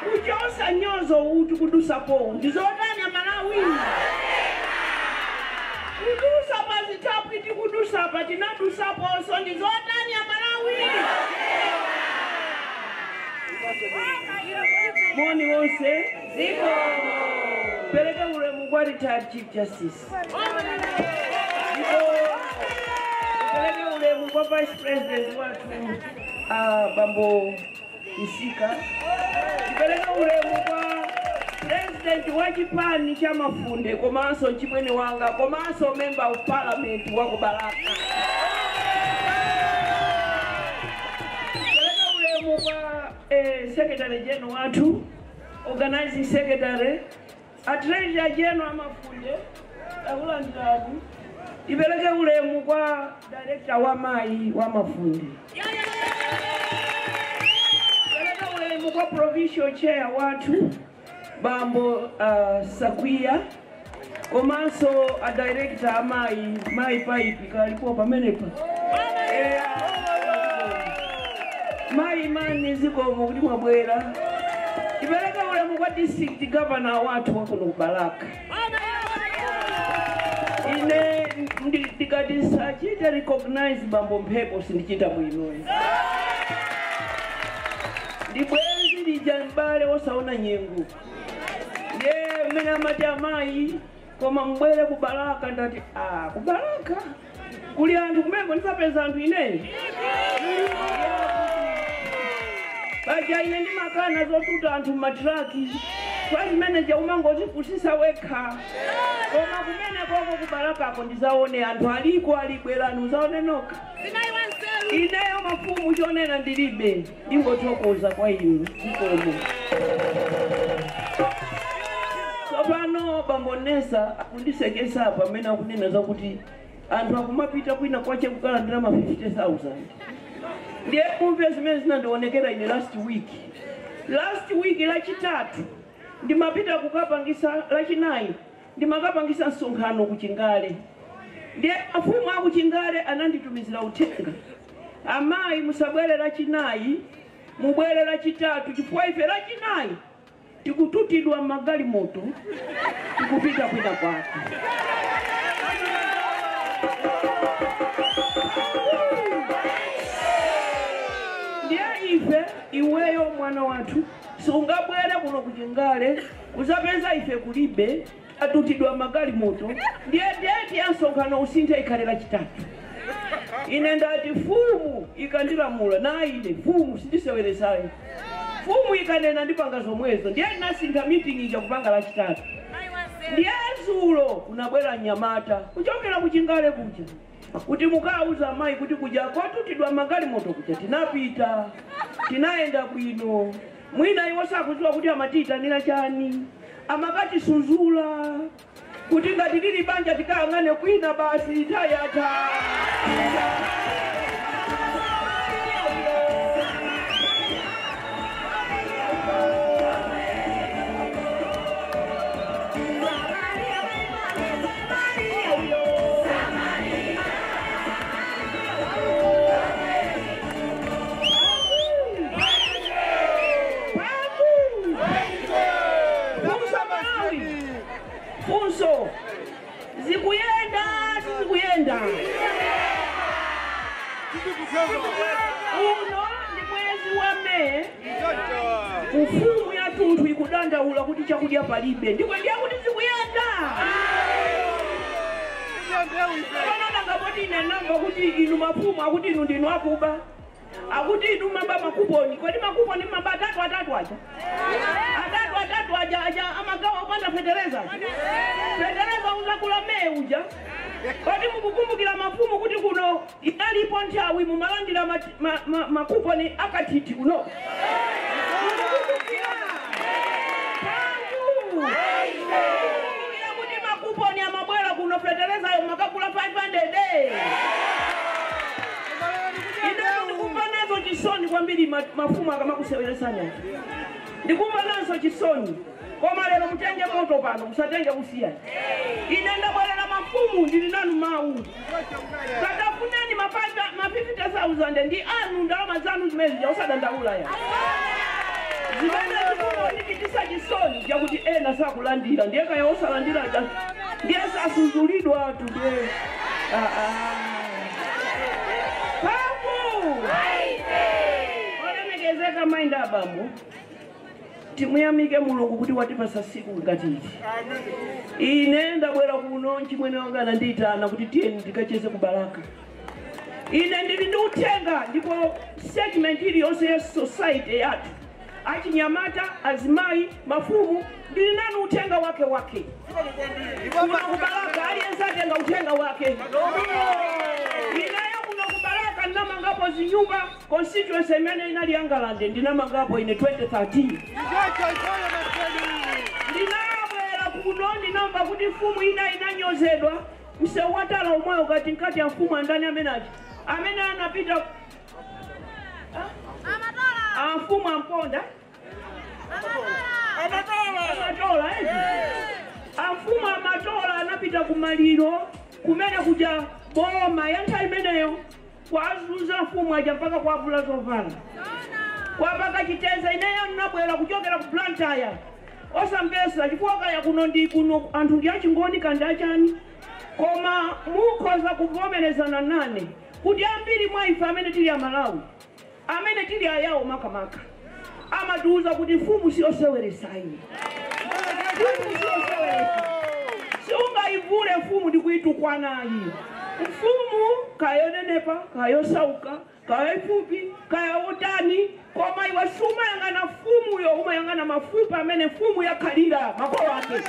Kuchosa nyozo utu kudusa po ndizotani Malawi kudusa pazitapiti kudusa patinadusa poso ndizotani Malawi moni wonse ziko peleka ulemu kwa retired Chief Justice peleka ulemu kwa Vice President watu Bambo Isika peleka ulemu kwa President wa chipani cha Mafunde komanso chimwene wanga komanso member of parliament wa Kubalaka peleka ulemu kwa Secretary General watu organizing secretary a treasurer general Mafunde akulandiraku ipeleke ulemu kwa director wa mai wa Mafunde kwa provincial chair watu Bambo Sakuya komanso a director amai mai paipi kalikuwa pamenepa mai mani zikomo kuti mwabwera ipeleka ulemu kwa district governor watu wakuno Kubalaka ine ndikati sachita recognize Bambo Mphepo sindichita bwino ndibwenzi lija mbale wosaona nyengo ndiye mmene amati amayi koma mbwere Kubalaka ndati Kubalaka kuli anthu kumeko ndisapeza anthu ineyi paja ine ndimakana zotuta anthu mmatraki kwa manager umangozifusisa wekha koma kumene koko Kubalakako ndizaone anthu aliko alibwerani uzaone nokha ineyo mafumu chonena ndilibe ndingothokoza kwa inu zikomo tsopano Bambo Nesa akundisekesa apa amene akunena zakuti anthu akumapita kwina kwache kukalandira ma 50,000 ndiye kumve zimene zinandionekera ine last week lachitatu ndimapita kukapangisa lachinayi ndimakapangisa msonkhano kuchingale ndiye mafumu akuchingale ananditumizira uthenga amayi musabwere lachinayi mubwere lachitatu chifukwa ife lachinayi tikututidwa magalimoto tikupita kwina kwake ndiye ife iweyo mwana wathu sungabwere kuno kuchingale usapeza ife kulibe atutidwa magalimoto ndiye deti ya msonkhano usinthe ikhale lachitatu ine ndati fumu ikandilamula na ine fumu sindiseweresayo fumu ikanena ndipanga zomwezo ndiye nasintha meeting ija kupanga lachitatu ndiye zulo kunabwera nyamata kuchokera kuchingale kuja kuti mukauza amayi kuti kuja kwatutidwa magalimoto kuja tinapita tinaenda bwino mwina iwo sakudziwa kuti amatiyitanira chani amakatisuzula kuti ngati lili banja tikayang'ane kwina basi tayata Funso zikuyenda sizikuyenda uno ndi mwezi wa Mei ufumu ya tunthu ikudandaula kuti chakudya palibe ndiko ndiye kuti zikuyenda Pano ngapoti ine namba kuti inu mafumu akuti inu ndinu akuba. Akuti inu mamba makuponi. Kodi makuponi mamba atatu atatu aja. Atatu atatu aja aja amagawa upanda fetereza. Fetereza uzakula mee uja. Kodi mukukumbukira mafumu kuti kuno inalipo nthawi mumalandira makuponi akatiti kuno. Mukukumbukira kuti makuponi amabwera kuno fetereza yo makakula 500. Ndikumva nazo chisoni kwambiri mafumu akamakuseweresana. Ndikumva nazo chisoni. Koma lero mutenge moto pano musatenge kusiya. Ine ndabwerera mafumu ndili nanu mawu. Katafuneni ma 50,000 ndi anu ndalama zanu zimene zija osadandaula ya. Zimene zikuonekitisa chisoni chakuti ena sakulandira ndiye kaya osalandira ndiye sasuzulidwa atu ndiye. Papu! Olemekezeka mainda abambo. Timuyamike Mulungu kuti watipasa siku ngati ichi. Ine ndabwera kuno nchimwene wanga anandiyitana kuti tiyeni tikacheze ku Balaka. Ine ndili ndi uthenga ndipo segment iliyonse ya society yathu. Achinyamata, azimayi, mafumu, ndili nanu uthenga wake wake. Kuno ku Balaka aliyense atenga uthenga wake. Ineyo kuno ku Balaka ndinamangapo zinyumba constituency imene inali Angalande ndinamangapo ine 2013. Ndinabwera kuno ndinamva kuti mfumu ina inanyozedwa msewu watala omweyo kati nkati ya mfumu andani amenachi amene anapita mfumu amponda amatola amfumu amatola anapita kumaliro kumene kuja boma ya nthawi imeneyo kwazuza mfumu aja mpaka kwavula zovala kwapaka chiteza. Ineyo ndinabwera kuchokera ku Blantyre osambesa chifukwa kaya kuno ndi kuno anthu ndi achingoni kandi achani koma mukhoza kuvomerezana nane kuti ambiri mwa ife amene tili Amalawi amene tili ayawo makamaka amatiuza kuti mfumu siyoseweresayi. Mfumu siyoseweresa siungaivule mfumu ndi kuitukwanayi. Mfumu kayonenepa kayosauka kayoifupi kayotani koma iwe sumayang'ana mfumuyo umayang'ana mafupa amene mfumu yakhalira makolo ake.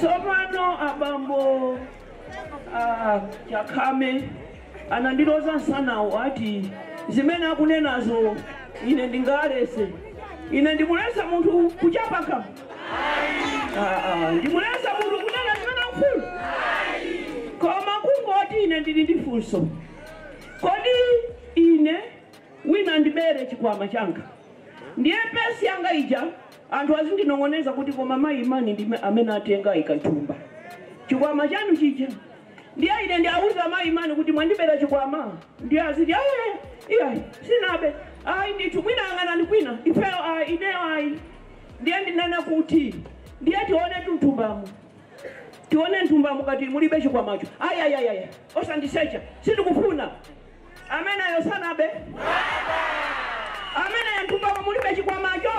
Sopano abambo Chakame anandiloza nsanawo ati zimene akunenazo ine ndingalese. Ine ndimulesa munthu kuchapaka. Ndimulesa munthu kunena zimene akufuna. Koma kungoti ine ndili ndi funso. Kodi ine wina ndibere chikwama changa ndiye pesi yanga ija anthu azindinong'oneza kuti koma mayi Imani ndi amene atenga ikanthumba chikwama chanu chija. Ndiye ine ndiauza mayi Imani kuti mwandibera chikwama. Ndiye aziti iyayi sinabe ayi ndithu mwina ang'anani kwina ifeyo ayi ineyo ayi. Ndiye ndinena kuti ndiye tione tunthumbamo tione nthumbamo kati mulibe chikwamacho. Ayi ayi ayi osandisecha sindikufuna. Ameneyo sanabe ameneyo nthumbamo mulibe chikwamacho.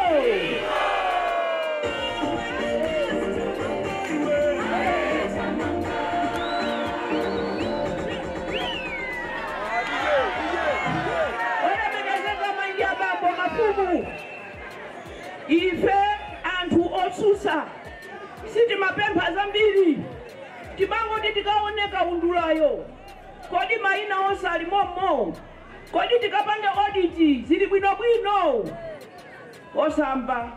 Ife anthu otsutsa sitimapempha zambiri timangoti tikaoneka undulayo kodi mayina onse ali mommo kodi tikapange audit zili bwinobwino osamba.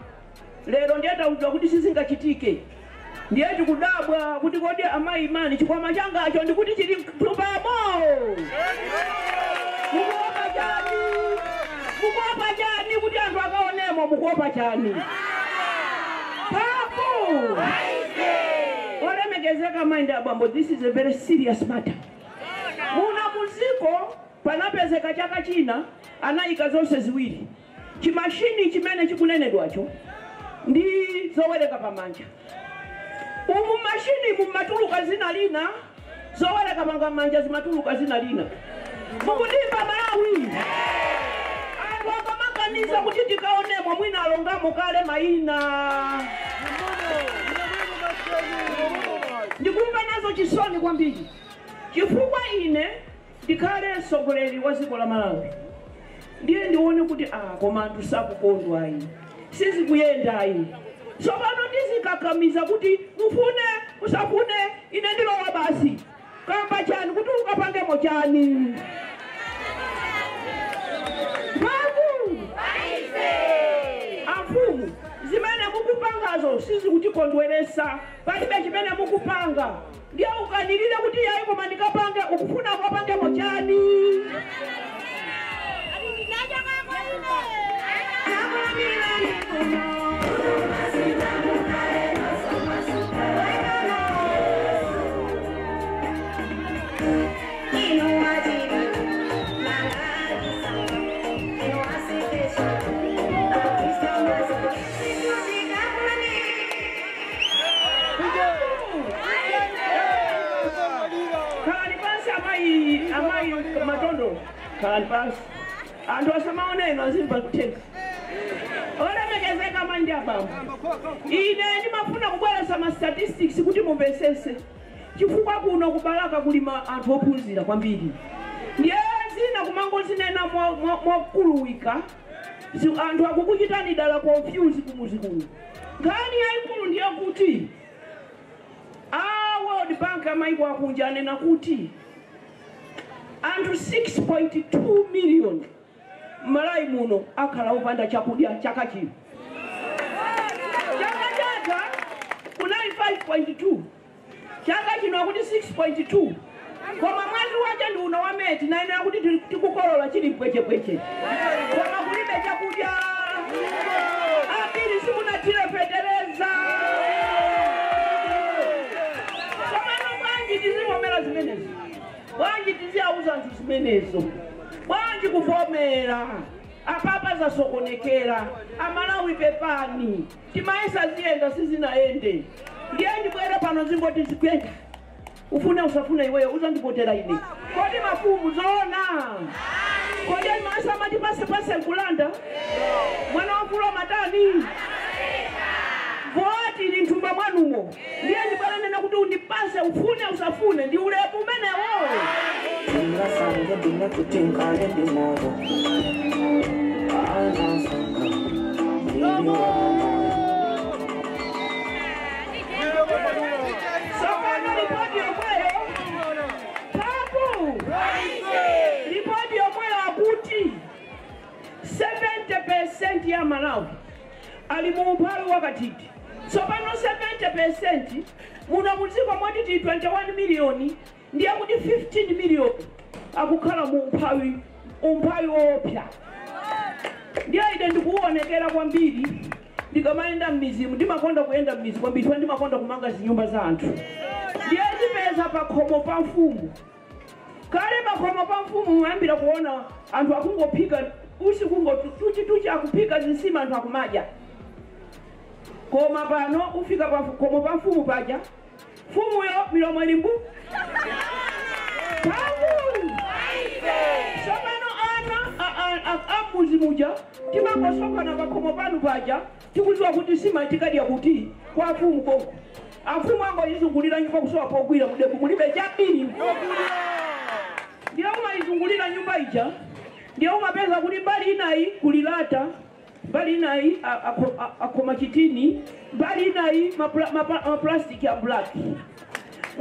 Lero ndiye tauzidwa kuti sizingachitike. Ndiye tikudabwa kuti kodi amayi Imani chikwama changacho ndikuti chili mthumbamo. Mukuopa chani? Mukuopa chani kuti anthu akaonemo? Mukuopa chani? Papu! Olemekezeka mainda abambo, this is a very serious matter. Muna muziko panapezeka chaka china anayika zonse ziwiri. Chimashini chimene chikunenedwacho Ndi zowereka pamanja. Umu mashini mumatuluka zina lina, zowereka pamanja zimatuluka zina lina. Mukundimba Malawi. Anthu akamaganiza kuti tikaonemo mwina alongamo kale mayina. Ndikumva nazo chisoni kwambiri. Chifukwa ine ndikhale mtsogoleri wa dziko la Malawi. Ndiye ndione kuti koma anthu sakukondwa ayi. Sizikuyenda ayi. Tsopano ndizikakamiza kuti mufune musafune ine ndilowa basi. Kamba chani kuti ukapangemo chani. Babu! Amfumu, zimene mukupangazo sizikutikondweresa. Palibe chimene mukupanga. Ndiye ukanilire kuti yayi koma ndikapange ukufuna ukapangemo chani. Amai matondo khalani pansi. Anthu asamaone ino azimva kuthenga. Olemekezeka amayi abambo. Ine ndimafuna kubweretsa ma statistics kuti mumvetsetse. Chifukwa kuno kubalaka kulima anthu ophunzira kwambiri. Ndiye zina kumangozinena mwakuluwika. Anthu akukuchitani dala confuse kumuzi kuno. Nkhani yayikulu ndiye kuti World Bank amaiko akunja anena kuti anthu 6.2 million Malawi muno akhala opanda chakudya chaka chino. Chaka chatha kunali 5.2. Chaka chino akuti 6.2. Koma mwezi wacha ndi uno wa Meti nayenera kuti tikukolola chili mpwechepweche. Koma kulibe chakudya. Ambiri simunatire fetereza. Tsopano bwanji tizivomera zimenezo. Bwanji tiziyauza anthu zimenezo. Bwanji kuvomera. Apapa zasokonekera. Amalawi pepani. Timaesa ziyenda sizinaende. Ndiye ndibwere pano zingoti zikuyenda. Ufune usafune iweyo uzandipotera ine. Kodi mafumu zoona. Kodi maasa amati pase pase nkulanda. Mwana wamfulu matani. Voti ili nthumba mwanumo. Ndiye ndibwere nena kuti undipase ufune usafune ndi ulepu umenewo. Sokano ripoti yomweyo. Papu! Ripoti yomweyo akuti 70% ya Malawi ali mu umphawi wakatiti. Tsopano 70% muno mudziko moti tili 21 miliyoni ndiye kuti 15 miliyoni akukhala mu umphawi woopsa. Ndiye ine ndikuonekera kwambiri ndikamayenda m'mizimu, ndimakonda kuyenda m'mizi kwambiri, ndimakonda kumanga zinyumba za anthu. Ndiye ndipeza pakhomo pa mfumu. Kale pakhomo pa mfumu muyambira kuona anthu akungophika usiku tuchi akuphika zinsima anthu akumadya. Koma pano ufika pakhomo pa mfumu paja, mfumuyo milomo ili mbu. Pamu! Tsopano ana amuzi muja timangosonkhana pakhomo panu paja tikudziwa kuti sima tikadya kuti kwa mfumu konko. Amfumu angoyizungulira nyumba kusowa pogwira mudebu mulibe chambiri. Ndiye umayizungulira nyumba ija, ndiye umapeza kuti mbali inayi kulilata, mbali inayi akoma chitini, mbali inayi maplastiki ya black.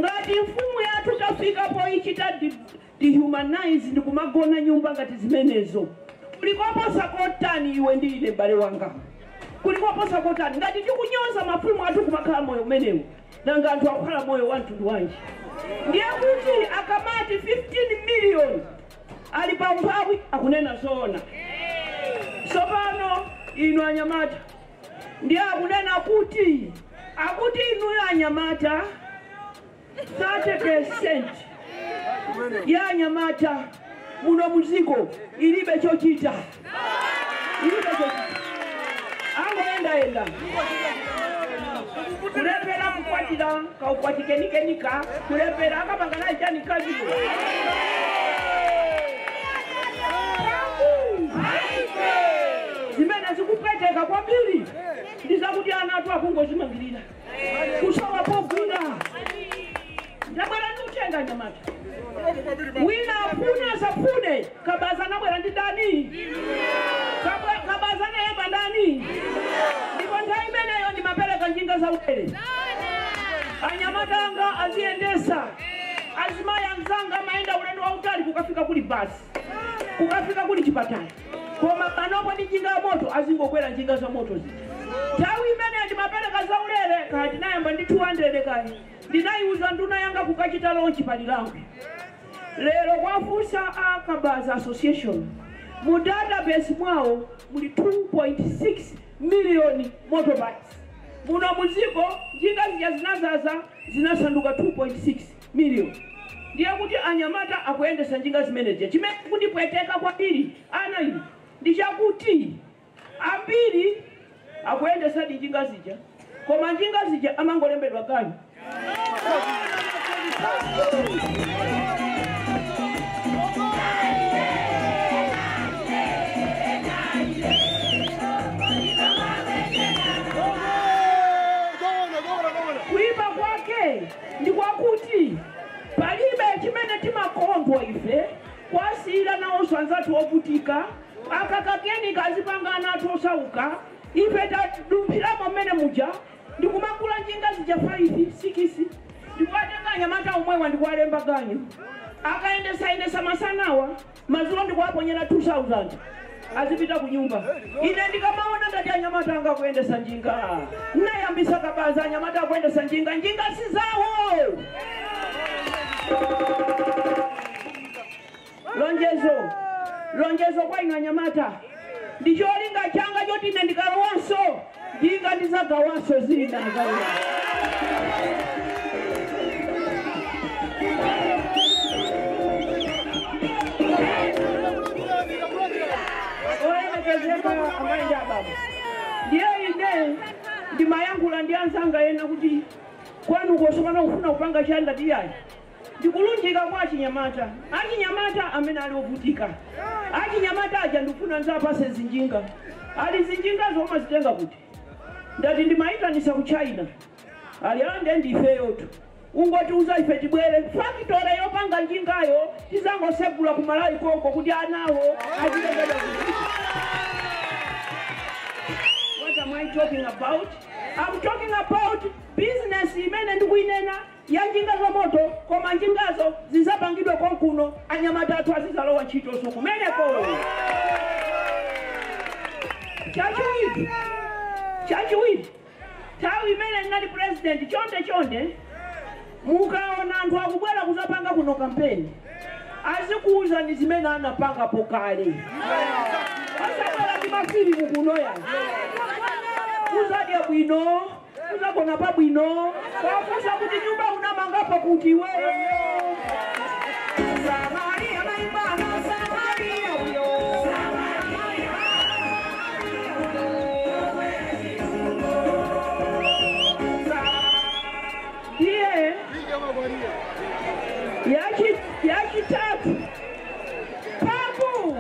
Ngati mfumu yathu tafikapo ichita dehumanize ndi kumagona nyumba ngati zimenezo. Kulikoposa kotani iwe ndi ine m'bale wanga. Kulikoposa kotani ngati tikunyoza mafumu athu kumakhala moyo umenewu. Nanga anthu akukhala moyo wa mtundu wanji. Ndiye kuti akamati 15 million ali pa umphawi akunena zoona. Tsopano inu anyamata ndiye akunena kuti akuti inuyo anyamata 30% ya anyamata muno muziko ilibe chochita. Ilibe chochita. Angoenda enda. kulepera. Kulepera kukwatira kaukwatikenikenika kulepera akapanga naye chani kaziwo. Zimene zikupeteka kwambiri ndizakuti ana athu akungozimangirira kusowa pogwira. Ndabwera ndi uthenga anyamata. Wina afune asafune, kabaza anabwera ndi ndani? Kabaza anayamba ndani? Ndipo nthawi imeneyo ndimapereka njinga za ulere. Anyamata anga aziyendesa. Azimayi anzanga amayenda ulendo wautali kukafika kuli basi, kukafika kuli chipatala. Koma panopo ndi njinga ya moto azingokwera njinga za moto zija. Nthawi imeneyo ndimapereka za ulere, kaya ndinayamba ndi 200 kaya. Ndinayiuza nduna yanga kukachita launch palilango. Lero kwafusa a Kabaza Association mu database mwawo muli 2.6 million motorbikes. Muno muziko njinga zija zinazaza zinasanduka 2.6 million. Ndiye kuti anyamata akuyendesa njinga zimeneje. Chimene kundipweteka kwambiri ana inu ndi chakuti ambiri akuyendesa ndi njinga zija, koma njinga zija amangolembedwa ganyu. Kuipa kwake ndi kwakuti palibe chimene timakondwa ife kwasiyira nawonso anzathu ovutika akakakeni kazipanga ana athu osauka. Ife tadumphiramo mmene muja ndikumakula njinga zija 5 6 ndikuwatenga anyamata omwewa ndikuwalemba ganyu akayendesayendesa masanawa mazulo ndikuwaponyera 2000 azipita kunyumba. Ine ndikamaona ndati anyamata anga kuyendesa njinga, nayambisa kabaza anyamata akuyendesa njinga, njinga si zawo. Lonjezo, lonjezo kwa inu anyamata ndicholinga changa choti ine ndikalowanso njinga ndizagawanso zina. Olemekezeka amayi ndi ababa. Ndiye ine ndimayankhula ndi anzanga ena kuti kwanu kosopano kufuna kupanga chanda tiyayi. Ndikulunjika kwa achinyamata. Achinyamata amene ali ovutika. Achinyamata aja ndikufuna nzapase zinjinga. Ali zinjinga zomwe zitenga kuti. Ndati ndimayitanisa ku China. Ali ande ndifeyotu. Ungotiuza ife tibwere factory yopanga njingayo tizangosegula ku Malawi konko kuti anawo azilengedwa kuti. What am I talking about? I'm talking about business imene ndikuinena ya njinga za moto, koma njingazo zizapangidwe konkuno anyamata athu azizalowa ntchitoso kumeneko. Chachiwiri, nthawi imene ndinali president, chonde chonde mukaona anthu akubwera kuzapanga kuno kampeni azikuwuzani zimene anapangapo kale. Asabwera ndi mafilimu kuno yani. Kuzadya bwino, kuzagona pabwino, kwafusa kuti nyumba unamangapo kuti iweyo. Samaria maimana, Samaria uyo. Ndiye yachitatu papu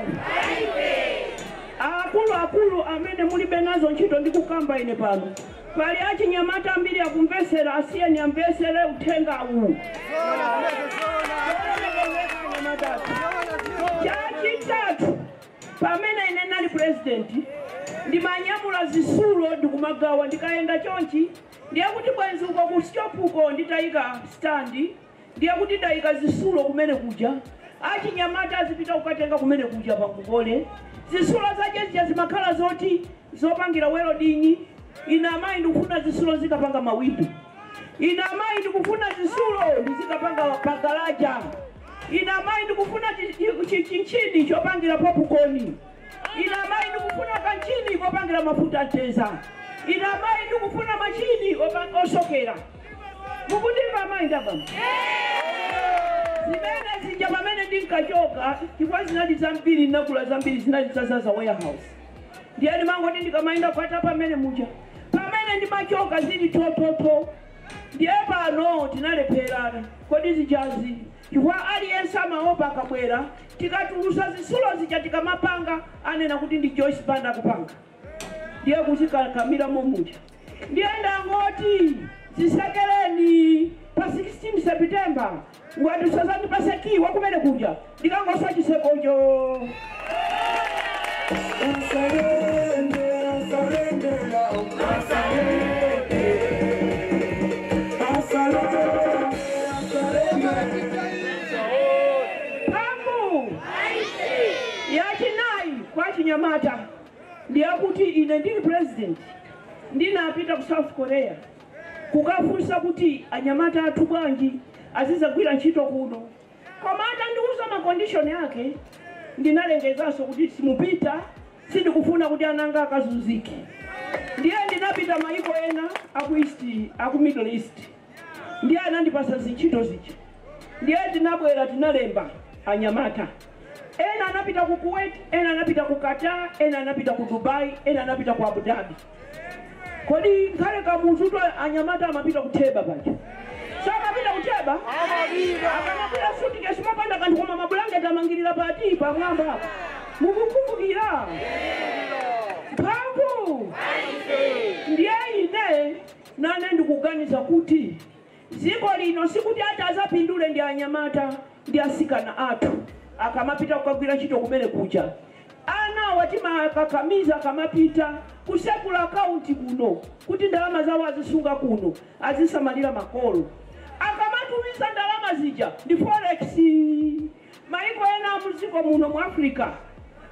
akulu akulu amene mulibe nazo ntchito ndi kukamba ine pano. Pali achinyamata ambiri akumvesera, asiyeni amvesere uthenga uwu. Chachitatu, pamene ine nali president ndimanyamula zisulo ndikumagawa ndikayenda chonchi. Ndiye kuti bwenzi uko ku stop nditayika standi, ndiye kuti ndayika zisulo kumene kuja. Achinyamata azipita kukatenga kumene kuja pakukole. Zisulo zache zija zimakhala zoti zopangira welding. Ine amayi ndikufuna zisulo zikapanga mawindo. Ine amayi ndikufuna zisulo ndizikapanga pagalaja. Ine amayi ndikufuna chinchini chopangira popcorn. Ine amayi ndikufuna kanchini kopangira mafuta ateza. Ine amayi ndikufuna machini osokera. Mukundimva amayi ndababa? Zimene zija pamene ndinkachoka, chifukwa zinali zambiri, ndinagula zambiri, zinali zazaza warehouse. Ndiye ndimangoti ndikamayenda kupata pamene muja. kumene ndimachoka zili tototo. Ndiye pano tinalepherana kodi zijazi chifukwa aliyense amaopa akabwera tikatulusa zisulo zija tikamapanga anena kuti ndi Joyce Banda kupanga. Ndiye kuzikakamira momuja. Ndiye ndangoti zisekereni pa 16 September ngati sazandipaseki wakumene kuja ndikangoswa chisekocho. Pambu yachinayi kwa chinyamata ndiyakuti ine ndili president ndinapita ku South Korea kukafunsa kuti anyamata athu bwanji azizagwira ntchito kuno, koma atandiuza macondition yake ndinalengezanso kuti simupita, sindikufuna kuti ananga akazunzike. Ndiye ndinapita maiko ena aku East, aku Middle East, ndiye anandipasa zintchito zija. Ndiye tinabwera tinalemba anyamata ena anapita ku Kuwait, ena anapita ku Qatar, ena anapita ku Dubai, ena anapita ku Abu Dhabi. Kodi nkhale kamuzuto anyamata amapita kutheba paja. Samapita kutheba? Akamapita sutikesi mapanda kanthu koma mabulangeti amangirira pati pamwamba apa. Mukukumbukira? Mphamvu! Ndiye ine nane ndikuganiza kuti dziko lino sikuti ati azapindule ndi anyamata ndi asikana athu akamapita kukagwira ntchito kumene kuja. Ana watimakakamiza akamapita kusekula akaunti kuno kuti ndalama zawo azisunga kuno azisamalira makolo. Akamatumiza ndalama zija ndi forex. Maiko ena muziko muno mu Africa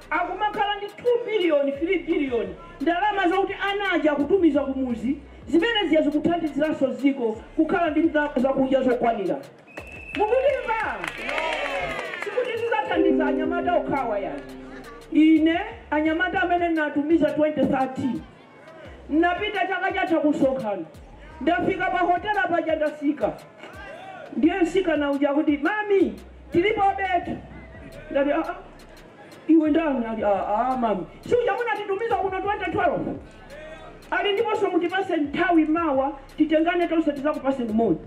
akumakhala ndi 2 billion 3 billion ndalama zakuti ana aja akutumiza kumuzi zimene ziya zikuthandiziranso ziko kukhala ndi ndalama zakudya zokwanira. Mukutimva? Sikuti zizathandiza anyamata okhawa yani. Ine anyamata amene natumiza 2013 napita chaka chatha kusonkhano ndafika pa hotela paja ndasika. Ndiye nsika nauja kuti mami tilipo betu. Ndati a iwe ndani? Ali a mami suja munatitumiza kuno 2012 ali ndiponso mutipase nthawi mawa titengane tonse tizakupaseni moni.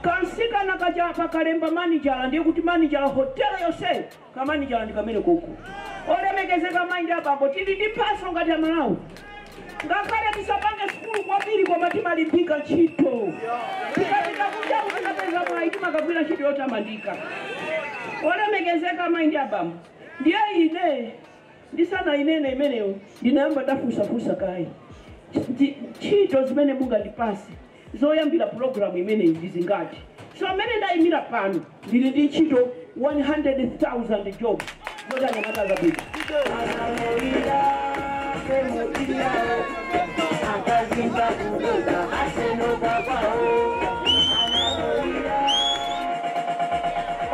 Kansika nakaja pakalemba manijala ndiye kuti manijala hotela yonse kamanijala ndikamene koko. Olemekezeka mayi ndi abambo tili ndi mphaso ngati Amalawi. Ngakhale tisapange sukulu kwambiri koma timalimbika ntchito. Tikapita kunja tikapeza mwayi timakagwira ntchito yotamandika. Olemekezeka mayi ndi abambo ndiye ine ndisana inene imeneyo ndinayamba ndafusafusa kayi ntchito zimene mungandipase zoyambira programu imeneyi ndizingati. So amene ndayimira pano ndili ndi ntchito 100,000 jobs zoti anyamata azapita.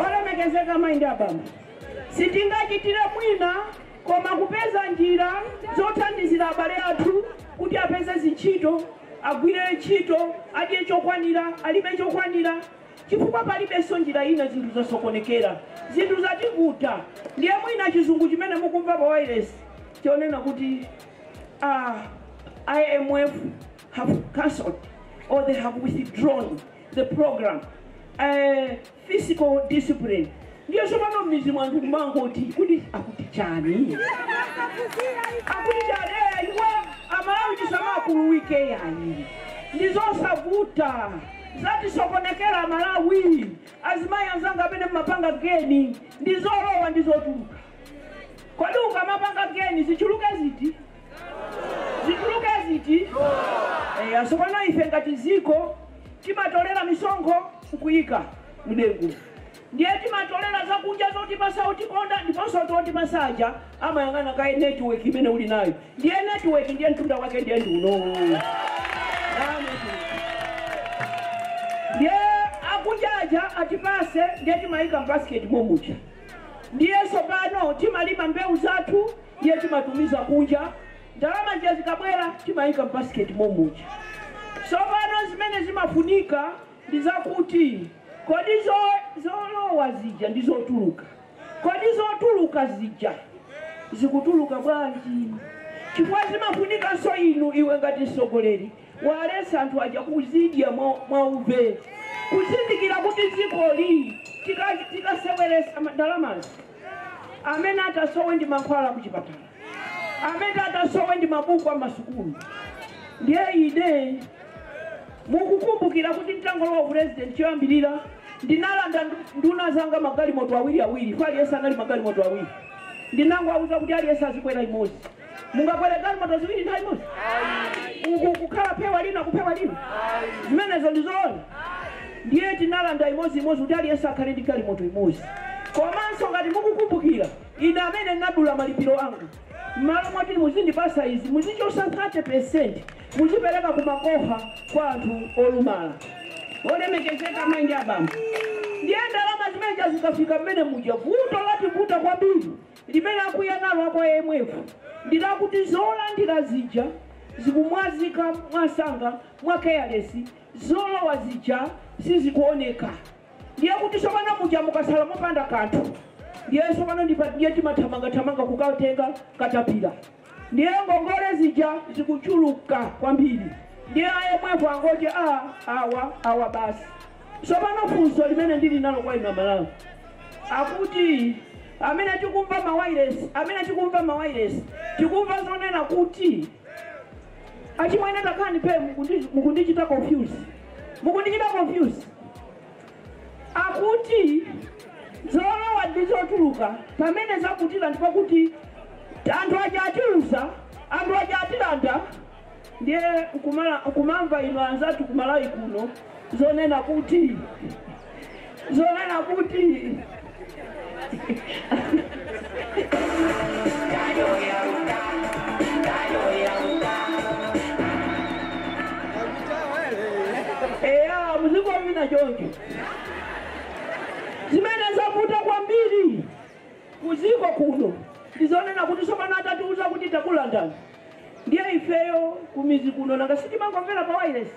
Olemekezeka mayi ndi abambo sitingachitire mwina koma kupeza njira zothandizira abale athu kuti apeze zintchito, agwire ntchito, adye chokwanira, alime chokwanira, chifukwa palibenso njira ina zinthu zasokonekera, zinthu zativuta. Ndiye mwina chizungu chimene mukumva pa wireless chonena kuti IMF have cancelled or they have withdrawn the program fiscal discipline. Ndiye tsopano m'mizi mwanthu kumangoti kuti akuti chani? Akuti chani? Iwe Amalawi tisamakuluwike yani. Ndizosavuta zatisokonekera Amalawi. Azimayi anzanga amene mmapanga geni ndizolowa ndizotuluka. Kodi ukamapanga geni zichuluke ziti? Zichuluke ziti? Tsopano ife ngati ziko timatolera misonkho nkuyika mdengu. Ndiye timatolera zakudya zotipasa utikonda ndiponso totipasaja amayang'ana kaye network imene uli nayo. Ndiye network ndiye mtunda wake ndiye ndiuno. Ndiye akujaja atipase ndiye timayika mbasket momucha. Ndiye tsopano timalima mbewu zathu ndiye timatumiza kunja. Ndalama ndiye zikabwera timayika mbasket momucha. Tsopano zimene zimafunika ndi zakuti kodi zolowa zija ndizotuluka. Kodi zotuluka zija zikutuluka bwanji? Chifukwa zimafunikanso inu iwe ngati mtsogoleri Walesa anthu aja kuzidya mwauve. Kuzindikira kuti dzikoli tikaseweresa ndalamazi. Amene atasowe ndi mankhwala kuchipatala. Amene atasowe ndi mabuku amasukulu. Ndiye ine mukukumbukira kuti mtangolowa president choyambirira ndinalanda nduna zanga magalimoto awiri awiri. Kwa aliyense anali magalimoto awiri. Ndinangowauza kuti aliyense azikwera imodzi. Mungakwere galimoto ziwiri nthawi imodzi? Uku kukhala phewa lina kuphewa lina. Zimenezo ndizoona. Ndiye tinalanda imodzi imodzi kuti aliyense akhale ndi galimoto imodzi. Komanso ngati mukukumbukira ine amene ndinadula malipiro anga. M'malo mwati muzindipasa izi muzichosa 30% muzipereka kumakoha kwa anthu olumala. Olemekezeka amayi ndi abambo. Ndiye ndalama zimene zikafika mmene muja vuto lativuta kwambiri limene akuya nalo akwa IMF ndilakuti zolandira zija zikumwazika mwasanga mwa careless zolowa zija sizikuoneka. Ndiye kuti tsopano muja mukasala mopanda kanthu. Ndiye tsopano ndiye timathamangathamanga kukatenga katapira. Ndiye ngongole zija zikuchuluka kwambiri. Ndiye IMF angoti awa basi. Tsopano funso limene ndili nalo kwa inu Malawi. Akuti amene tikumva mawireless, amene tikumva mawireless, tikumva zonena kuti achimwene takhani pe mukundichita confuse. Mukundichita confuse. Akuti zolowa ndizotuluka pamene zakutira ndipo kuti anthu aja atiuza, anthu aja atilanda. Ndiye kumamva inu anzathu ku Malawi kuno zonena kuti eya muziko vina choncho zimene zavuta kwambiri kuziko kuno ndizonena kuti tsopano atatiuza kuti takulandani. Ndiye ifeyo kumizi kuno nanga sitimangomvera pa wireless.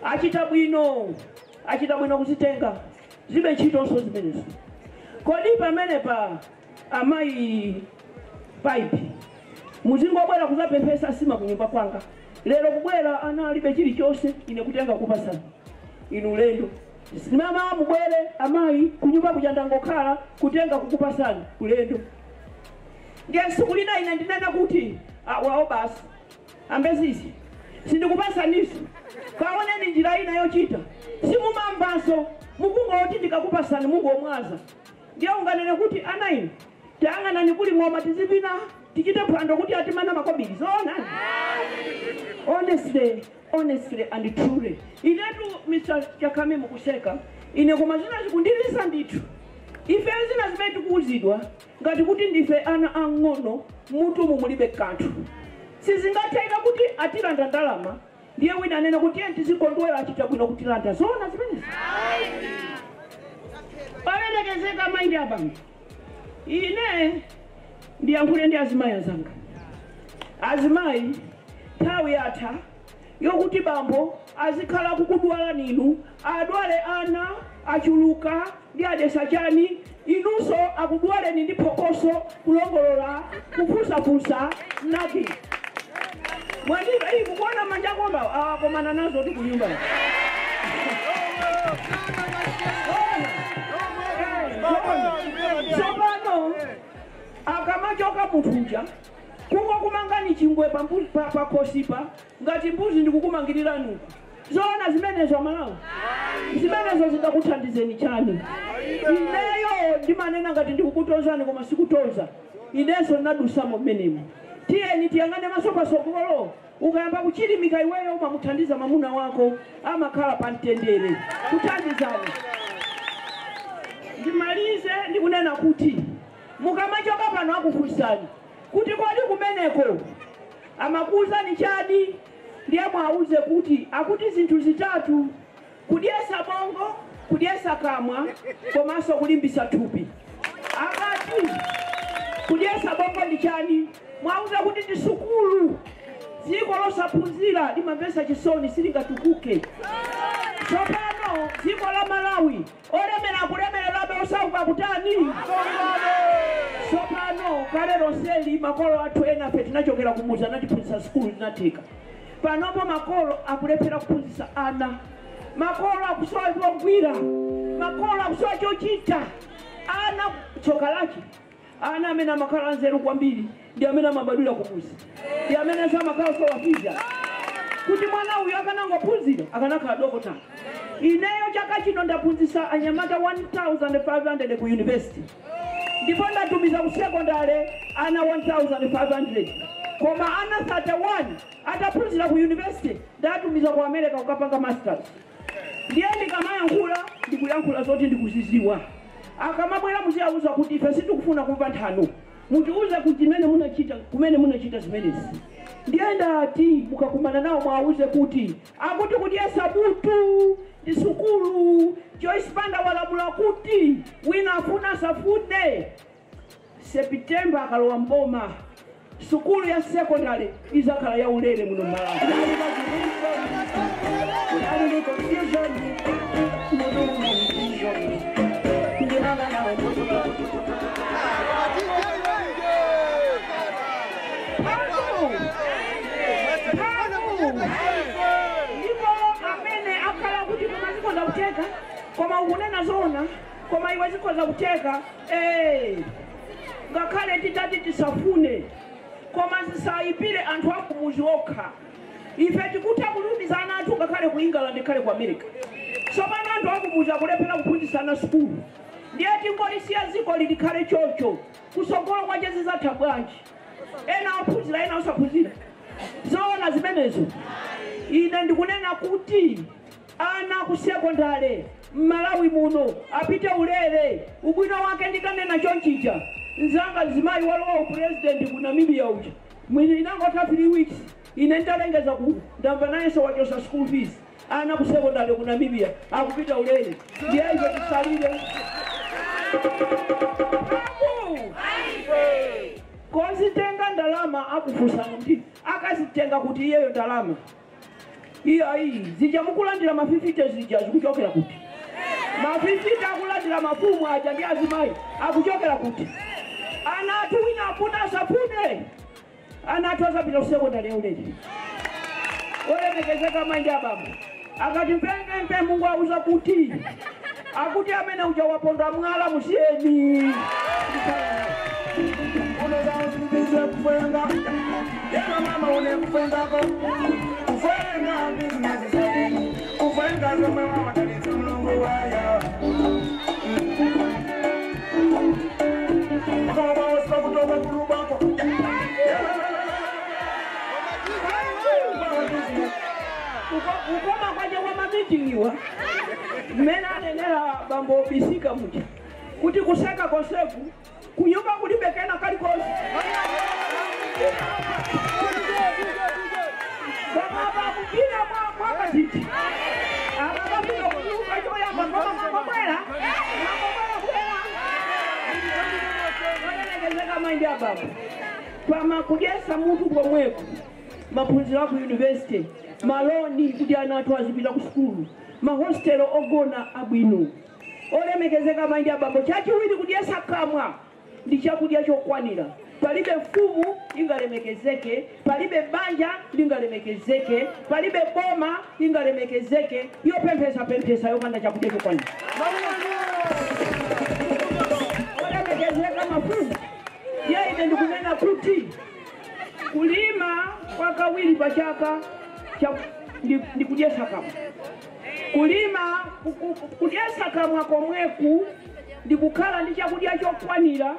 Achita bwino kuzitenga zibe ntchitonso zimenezo. Kodi pamene pa amayi pipe muzingobwera kuzapemphesa sima kunyumba kwanga. Lero kubwera ana alibe chilichonse ine kutenga kupasana inu ulendo. Simama mubwere amayi kunyumba kuja ndangokhala kutenga kukupasana ulendo. Ndiye siku lina ine ndinena kuti wawo basi ambezisi sindikupasaniso kaoneni njira ina yochita simumambanso mukungoti ndikakupasani mungomwaza. Ndiye unganene kuti ana inu tayang'anani kuli ng'oma tizipina tichite phwando kuti atimana makobiri zoona. Honestly and truly inetu Mr. Chakame mukuseka ine koma zina zikundilisa ndithu. Ife zina zimene tikuuzidwa ngati kuti ndife ana ang'ono mutu mumulibe kanthu. Sizingatheka kuti atilanda ndalama ndiye wina anene kuti tiye tizikondwera achita bwino kutilanda zoona zimenezi. Pamenekezeka amayi ndi abambo. Ine ndiyankhule ndi azimayi azanga. Azimayi nthawi yatha yokuti bambo azikhala kukudwala ninu adwale ana achuluka ndi adesa chani inunso akudwaleni ndi phokoso kulongolola kufusafusa nati. Mwandiva iyi kukuona manja komba akomana nazo ti kunyumba. Tsopano akamachoka munthu uja kungokumangani chingwe pakhosipa ngati mbuzi ndikukumangirirani uku. Zoona zimenezo Amalawi. Zimenezo zingakuthandizeni chani. Ineyo ndimanena ngati ndikukutonzani koma sikutonza. Inenso ndinadusamo mmenemo. Tiyeni tiyang'ane maso pasogolo. Ukayamba kuchilimika iweyo umamuthandiza mwamuna wako amakhala pa mtendere kuthandizana. Ndimalize ndikunena kuti mukamachoka pano akufunsani kuti kodi kumeneko amakuuzani chani, ndiye mwauze kuti akuti zinthu zitatu: kudyesa bongo, kudyesa kamwa, komanso kulimbisa thupi. Akati kudyesa bongo ndi chani, mwauze kuti ndi sukulu. Dziko losaphunzira limamvetsa chisoni silingatukuke. Tsopano dziko la Malawi olemera kulemererabe osauka kutani. Tsopano kale lonseli makolo athu ena afe tinachokera kumuzi anatiphunzitsa sukulu tinatheka. Panopo makolo akulephera kuphunzitsa ana, makolo akusowa chogwira, makolo akusowa chochita. Ana tsoka lake, ana amene amakhala anzeru kwambiri ndi amene amabadwira kumuzi, ndi amene samakhala sowafiza kuti mwana uyu akanangophunzira akanakhala dokotala. Ineyo chaka chino ndaphunzitsa anyamata 1500 ku university, ndipo ndatumiza ku secondary ana 1500, koma ana 31 ataphunzira ku university ndatumiza ku America kukapanga masters. Ndiye ndikamayankhula ndikuyankhula zoti ndikuziziwa. Akamabwera muziyauza kuti ife sitikufuna kumva nthano, mutiuze kuti munachita kumene munachita zimenezi. Ndiye ndati mukakumana nawo mwauze kuti akuti kudyesa butu ndi sukulu. Joyce Banda walamula kuti wina afuna asafune, September akalowa mboma sukulu ya secondary izakhala ya ulere muno Malawi. Ndipo amene akhala kuti koma zikhoza kutheka, koma ukunena zona, koma iwe zikhoza kutheka, ngakhale titati tisafune, koma zisayipire anthu akumuzi okha. Ife tikutha kulumiza ana athu ngakhale ku England ngakhale ku America. Tsopano anthu akumuzi akulephera kuphunzitsana sukulu, ndiye tingolisiya dziko likhale chocho. Kusogolo kwache zizatha bwanji? Ena ophunzira ena osaphunzira. Zoona zimenezo. Ine ndikunena kuti ana ku sekondale Mmalawi muno apite ulere. Ubwino wake ndikanena chonchija, nzanga zimayi walowa president ku Namibia uja mwini inangotha 3 weeks ine ndalengeza ku ndamva nayenso wachosa school fees ana ku sekondale ku Namibia akupita ulere. Ndiye ife tisalire kozitenga ndalama akufusana kuti akazitenga kuti iyeyo ndalama iya iyi zija mukulandira mafifite zija zikuchokera kuti mafifite akulandira mafumu aja ndi azimayi akuchokera kuti. Ana athu wina afuna asafune, ana athu azapita ku sekondari yaulere. Olemekezeka mayi abambo akati mpempempe Mungu auza kuti akuti amene uja waponda mwala musiyeni. Kukoma kwaje kwa mamitingiwa mmene anenera bambo bisika muja kuti kuseka konseku kunyumba kulibe kena kalikonse. Baba kukina mwakatiti akakafika kunyumba choyamba mwamabwera mwamabwera kuwera maindi ababa pama kudyesa munthu komweko maphunziro aku university maloni kuti ana athu azipita ku sukulu mahostelo ogona abwino. Olemekezeka maindi abambo, chachiwiri kudyesa kamwa ndi chakudya chokwanira. Palibe mfumu ingalemekezeke, palibe banja lingalemekezeke, palibe boma ingalemekezeke yopemphesa pemphesa yopanda chakudya chokwanira. Olemekezeka mafumu, yeye ndikunena kuti kulima kwa kawiri pachaka ndi kudyesa kamwa. Kulima kudyesa kamwa komweku ndi kukhala ndi chakudya chokwanira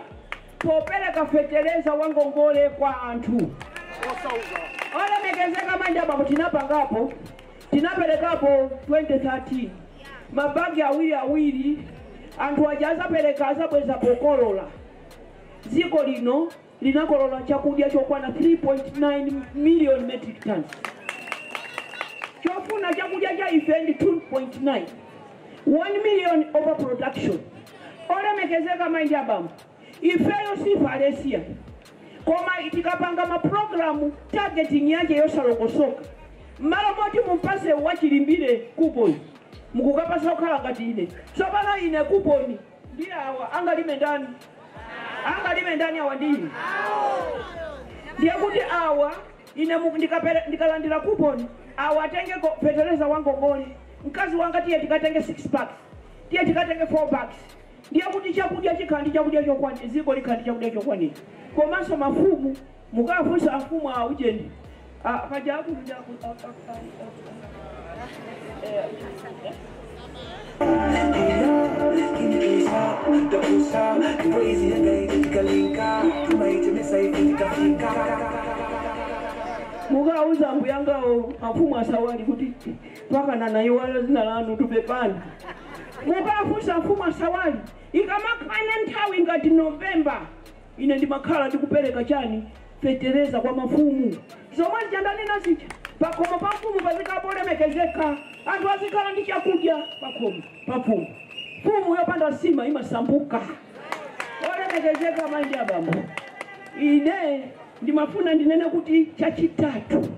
popereka fetereza wangongole kwa anthu. Olemekezeka mayi abambo, tinapangapo tinaperekapo 2013 mabagi awiri awiri anthu aja azapereka azabweza pokolola. Dziko lino linakolola chakudya chokwana 3.9 million metric tons. Chofuna chakudya cha ife ndi 2.9, 1 million overproduction. Olemekezeka mayi abambo, ifeyo sifalesia koma tikapanga maprogramu targeting yake yosalokosoka. Mmalo moti mupase wachilimbire kuponi mukukapasa kukhala ngati ine. Tsopano ine kuponi ndi awa angalime ndani, angalime ndani awa ndine. Ndiye kuti awa Ine ndikalandira coupon awatenge fetereza wangongole. Mkazi wanga tiye tikatenge 6 packs, tiye tikatenge 4 packs. Ndiye kuti chakudya chikhandi chakudya chokwanira, ziko likhandi chakudya chokwanira. Komanso mafumu mukafunsa afumu a ujeni paja akuja mukauza mbuyangawo afumu asawali kuti pakana naiwala zina lanu tupepani. Mukafunsa afumu asawali ikamakwana nthawi ngati Novemba ine ndimakhala ndikupereka chani fetereza kwa mafumu. Zomwe zichandanena zija pakhomo pa mfumu pazikapolemekezeka, anthu azikhala ndi chakudya pakhomo pa mfumu. Mfumu yopanda sima imasambuka. Olemekezeka mayi ndi abambo, ine ndimafuna ndinene kuti chachitatu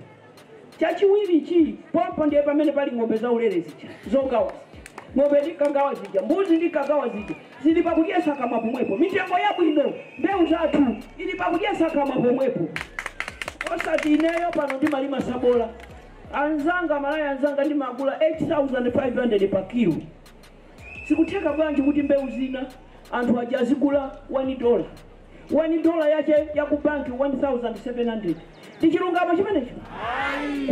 chachiwiri chi pompo ndiye pamene pali ng'ombe za ulere zija zogawa zija, ng'ombe ndikagawa zija, mbuzi ndikagawa zija, zili pakudyesa kamwa pomwepo. Mitengo yabwino, mbewu zathu ili pakudyesa kamwa pomwepo. Osati ineyo pano ndimalima sabola, anzanga malaya anzanga ndimagula 8500 pa kilo. Sikutheka bwanji kuti mbewu zina anthu aja azigula $1 $1 yache ya ku banki 1700. Tichilungamo chimenecho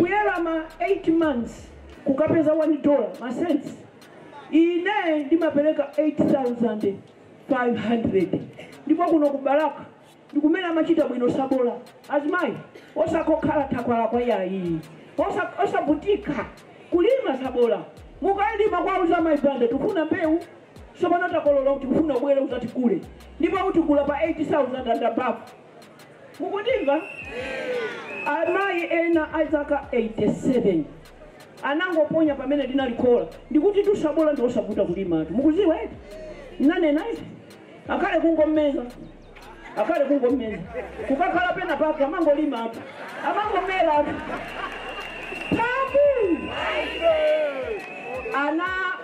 kuyelama 8 months kukapeza $1 masensi. Ine ndimapereka 8500. Ndipo kuno ku Baraka ndikumene amachita bwino sabola. Azimayi osakokhala thakwala kwa yayi, osavutika kulima sabola. Mukalima kwauza maibanda tikufuna mbewu sopano takolola kuti kufuna ubwere uzatikule, ndipo utikula pa 80,000 and above. Mukundimva? Amayi ena azaka 87 anangoponya pamene ndinalikola ndikuti tusabola ndi osavuta kulima atu. Mukuziwa eti nanena eti akhale kungomeza, akhale kungomeza kukakhala pena pake amangolima atu, amangomera atu. Pambu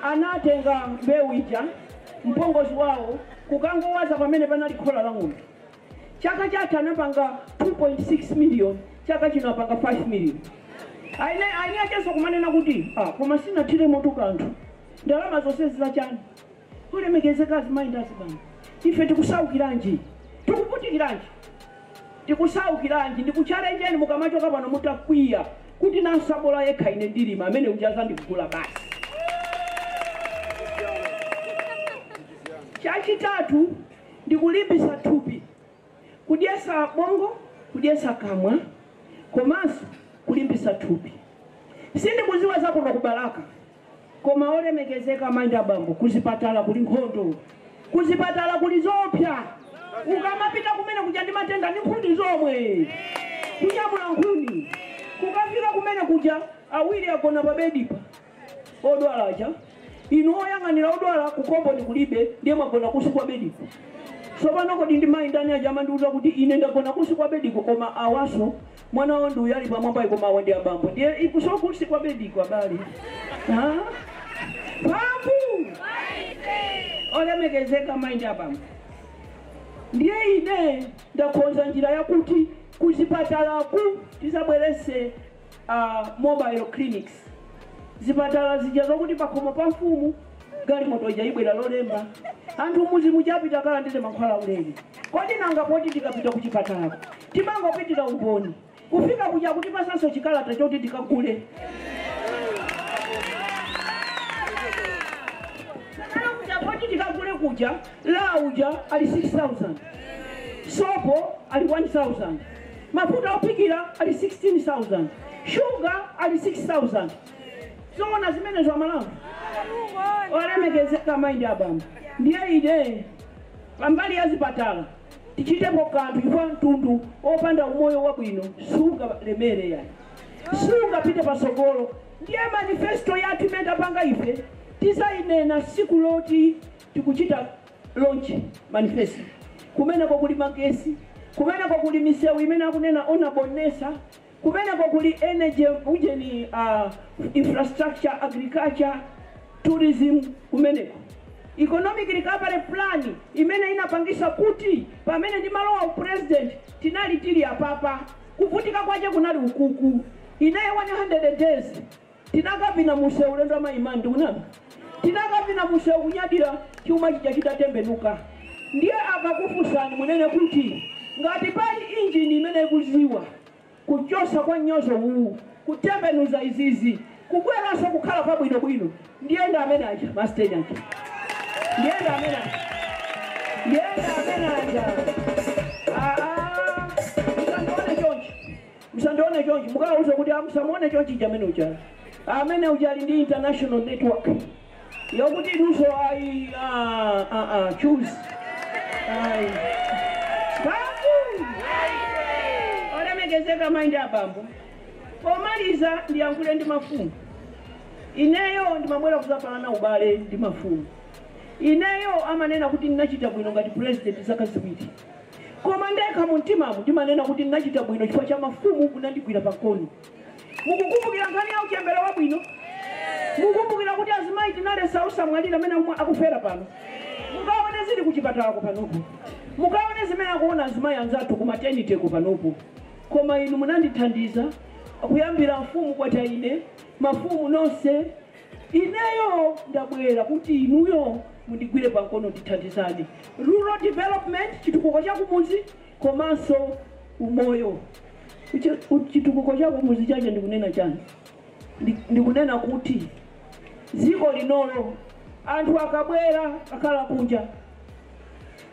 anatenga mbewu ija mpongozi wawo kukangowaza pamene panali khola la ng'ombe. Chaka chatha anapanga 2.6 million, chaka chino apanga 5 million. Aine achenso kumanena kuti koma sinathire moto kanthu, ndalama zonse zilachani. Kulemekezeka azimayi ndi azibambo, ife tikusaukiranji, tikuputikiranji, tikusaukiranji. Ndikuchalenjeni mukamachoka pano mutakwiya kuti nansabola yekha ine ndilima amene ujaza ndikugula basi. Chachitatu ndikulimbisa thupi, kudyesa bongo, kudyesa kamwa, komanso kulimbisa thupi. Sindikuziwa zakuno ku Baraka, koma olemekezeka mayi ndi abambo, kuzipatala kuli nkhondo, kuzipatala kuli zopsa. Ukamapita kumene kuja ndi matenda ndi nkhuni zomwe, kunyamula nkhuni kukafika kumene kuja awiri agona pa bedipa odwala aja. Inu oyang'anira odwala kukomboni kulibe, ndiye mwagona kusi kwa bediko. Sopano kodi ndi mayi ndani aja amandiuza kuti ine ndagona kusi kwa bediko, koma awaso mwana wandu uyu ali pamwamba koma awa ndi abambo, ndiye ikuso kusi kwa bediko abale. Pambu olemekezeka mayi ndi abambo, ndiye ine ndakonza njira yakuti kuzipatalaku tizabwerese mobile clinics. Zipatala zija zokuti pakhomo pa mfumu galimoto ija ibwera lolemba, anthu muzi muchapita kala ndile mankhwala ulere. Kodi nanga poti tikapita kuchipatalako timangopitira umboni kufika kuja kuti pasanso chikalata choti tikagule. Kuja poti tikagule kuja la uja ali 6,000, sopo ali 1,000, mafuta ophikira ali 16,000, shuga ali 6,000. Zoona zimene za Malawi. Olemekezeka mayi ndi abambo, ndiye ine pambali ya zipatala tichitepo kanthu chifukwa mtundu opanda umoyo wabwino sungalemere yani, sungapite pasogolo. Ndiye manifesto yathu imene tapanga ife tizayinena siku loti tikuchita launch manifesto. Kumeneko kuli magesi, kumeneko kuli misewu imene akunena onabonesa, kumeneko kuli energy ujeni infrastructure, agriculture, tourism, kumeneko economic recovery plan imene inapangisa kuti pamene ndimalowa president tinali tili apapa. Kuvutika kwache kunali ukuku. Inaye 100 days tinakavina museu ulendo maimandi kunama. Tinakavina museu kunyadira chuma chija chitatembenuka. Ndiye akakufusani munene kuti ngati pali injini imene ikuziwa kuchosa kwa nyozo uwu, kutembenuza izizi, kubweranso kukhala pabwinobwino, ndiye ndi amene aja masteni aja. Ndiye ndi amene aja. Ndiye ndi amene aja. Musandione chonchi. Musandione chonchi. Mukawuza kuti musamuone chonchi ija amene uja. Amene uja ali ndi international network. Yokuti inunso ayi choose. Ayi. Babu! Olemekezeka mayi abambo. Pomaliza ndiyankhule ndi mafumu. Ineyo ndimabwera kuzapalana ubale ndi mafumu. Ineyo amanena kuti ndinachita bwino ngati president zaka ziwiri. Koma ndekha mu mtimamu ndimanena kuti ndinachita bwino chifukwa cha mafumu kunandigwira pankhono. Mukukumbukira nkhani ya uchembere wabwino? Mukukumbukira kuti azimayi tinalesa usamwalira amene akufera pano? Mukaone zili kuchipatalako panopo. Mukaone zimene akuona azimayi anzathu ku maternity panopo. Koma inu munandithandiza kuyambira mfumu kwata ine, mafumu nonse. Ineyo ndabwera kuti inuyo mundigwire pankono ndithandizane. Rural development, chitukuko cha kumuzi, komanso umoyo. Chitukuko cha kumuzi chache ndikunena chani? Ndikunena kuti dziko linolo anthu akabwera akhala kunja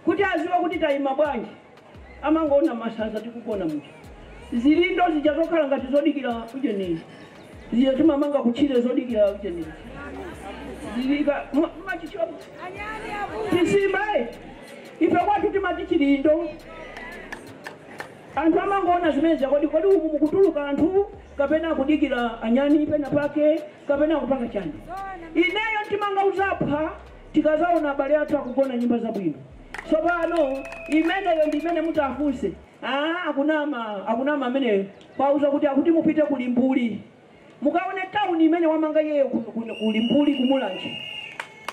kuti aziwe kuti tayima bwanji, amangoona masanza tikugona muja. Zilindo zija zokhala ngati zodikira ujeni. Zija timamanga kutchire zodikira ujeni. Zilika machichiwa tisimba ife kwathu timati chilindo. Anthu amangoona zimene kodi kodi umu mukutuluka anthu kapena kudikira anyani pena pake kapena kupanga chani. Ineyo timanga uzapha tikazaona abale athu akugona nyumba zabwino. Tsopano imeneyo ndi imene mutafunse. Akunama amene kwauza kuti akuti mupite kulimbuli. Mukaone town imene wamanga yeyo kulimbuli kumulanje.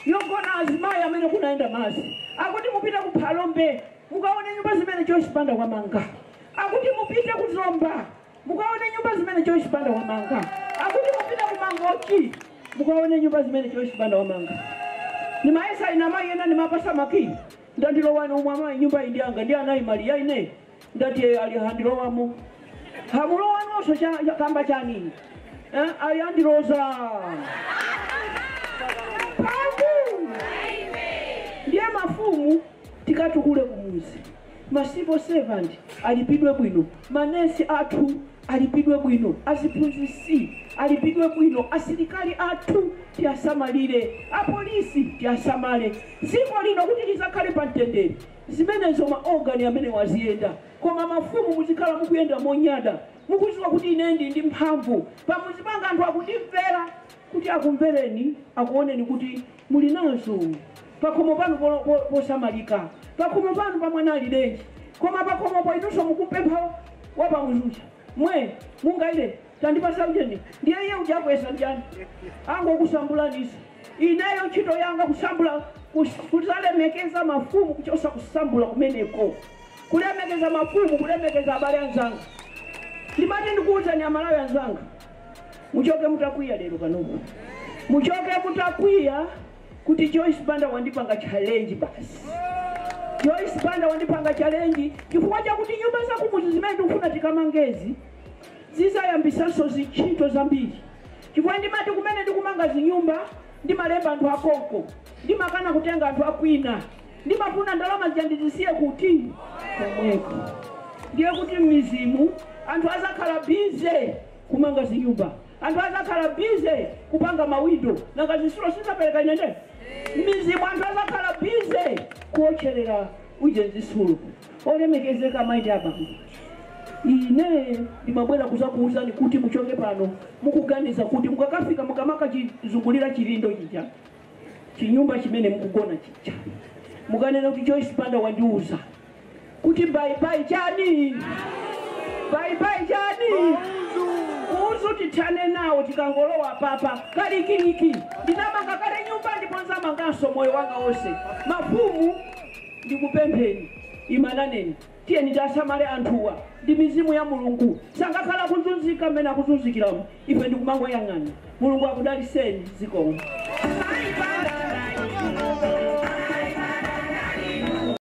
Yogona azimayi amene kunaenda mazi. Akuti mupite ku Phalombe, mukaone nyumba zimene Joyce Banda wamanga. Akuti mupite ku Zomba, mukaone nyumba zimene Joyce Banda wamanga. Akuti mupite ku Mangochi, mukaone nyumba zimene Joyce Banda wamanga. Nimaesa ina mayi ena nimapasa maki. Ndandilowani umwe amayi nyumba iyi ndiyanga ndi anayi mali ya ine. Ndati alihandilowamo. Hamulowano cha kamba chani. Alihandiloza. Pabu! Ndiye mafumu tikatukule kumuzi. Ma civil servant alipidwe bwino, manesi athu alipidwe bwino, aziphunzitsi alipidwe bwino, asilikali athu tiasamalire, apolisi tiasamale. Dziko lino kuti lizakhale pa mtendere, zimenezo maorgani amene waziyenda. Koma mafumu muzikhala mukuyenda monyada, mukudziwa kuti ine ndi mphamvu. Pamuzipanga anthu akundimvera kuti akumvereni, akuoneni kuti muli nazo. Pakhomo panu posamalika, pakhomo panu pamwana alilenji, koma pakhomopo inunso mukumpempha wapamuzucha. Mwe mungaile tandipasa ujeni, ndiye iye ujakwesa njani angokusambulanisa. Ineyo ntchito yanga kusambula, kusalemekeza mafumu, kuchosa kusambula kumeneko, kulemekeza mafumu, kulemekeza abale anzanga. Ndimati ndikuwuzani amalawi anzanga, muchoke mutakwiya lero panopo, muchoke mutakwiya kuti Joyce Banda wandipanga challenge basi. Joyce Banda wandipanga challenge chifukwa chakuti nyumba zakumuzi zimene ndikufuna tikamangezi zizayambisanso zintchito zambiri. Chifukwa ndimati kumene ndikumanga zinyumba ndimalemba anthu akonko, ndimakana kutenga anthu akwina, ndimafuna ndalama zija ndizisiye kuti komweko. Ndiye kuti m'mizimu anthu azakhala bize kumanga zinyumba, anthu azakhala bize kupanga mawindo, nanga zisulo sizapereka inende. Mizimu anthu azakhala bize kuotcherera uje zisulo. Olemekezeka mayi abambo, ine ndimabwera kuzakuwuzani kuti muchoke pano mukuganiza kuti mukakafika mukamaka chizungulira chilindo chija, chinyumba chimene mukugona chija, mukanena kuti Joyce Banda wandiuza kuti bye bye chani, bye bye chani. Uzu tithane nawo tikangolowa papa kalikiliki. Ndinamanga kale nyumba ndipo nzamanganso moyo wanga wonse. Mafumu ndikupempheni, Imananeni, tiyeni tiasamale anthuwa, ndi mizimu ya Mulungu. Sangakhala kuzunzika mmene akuzunzikiramo, ife ndikumangoyang'ana. Mulungu akudaliseni. Zikomo.